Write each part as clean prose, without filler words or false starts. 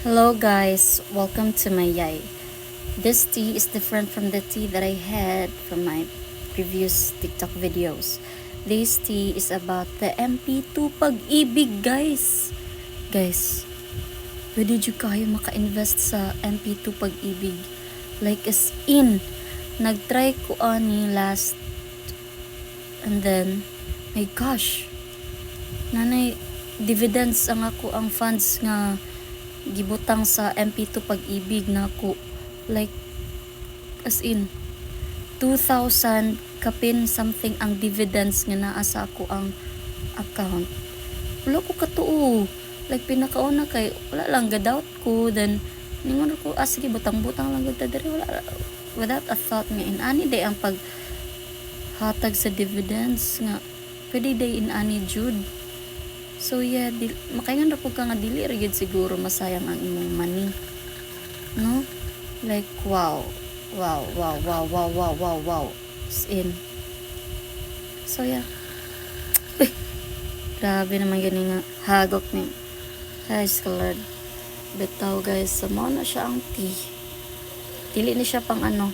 Hello guys, welcome to my yay. This tea is different from the tea that I had from my previous TikTok videos. This tea is about the MP2 Pag-ibig, guys. Guys, pwede jud kayo maka-invest sa MP2 Pag-ibig. Like as in, nag-try ko ani last and then, my gosh, nanay dividends ang ako ang funds nga gibutang sa MP2 Pag-ibig nako. Like as in 2,000 kapin something ang dividends nga naa sa ako ang account. Wala ko katuo. Like pinakauna kay wala lang, ga-doubt ko, then ningon ko, "Ah, sige, butang-butang lang gud ta diri." Wala, without a thought nga inani day ang pag hatag sa dividends, nga pwede day inani jud. So yeah, makaingon ra pud ka nga dili ra gyud siguro masayang ang imong money. No? Like wow. Wow. As in. So yeah. Uy, grabe naman gani nga hagok ni. Ay, Lord. Bitaw guys, so mao na siya ang tea. Dili ni siya pang ano,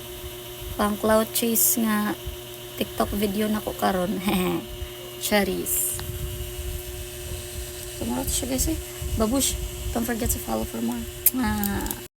pang clout chase nga TikTok video nako karon. Charis. So, mao siya guys eh. Babush. Don't forget to follow for more. Ah.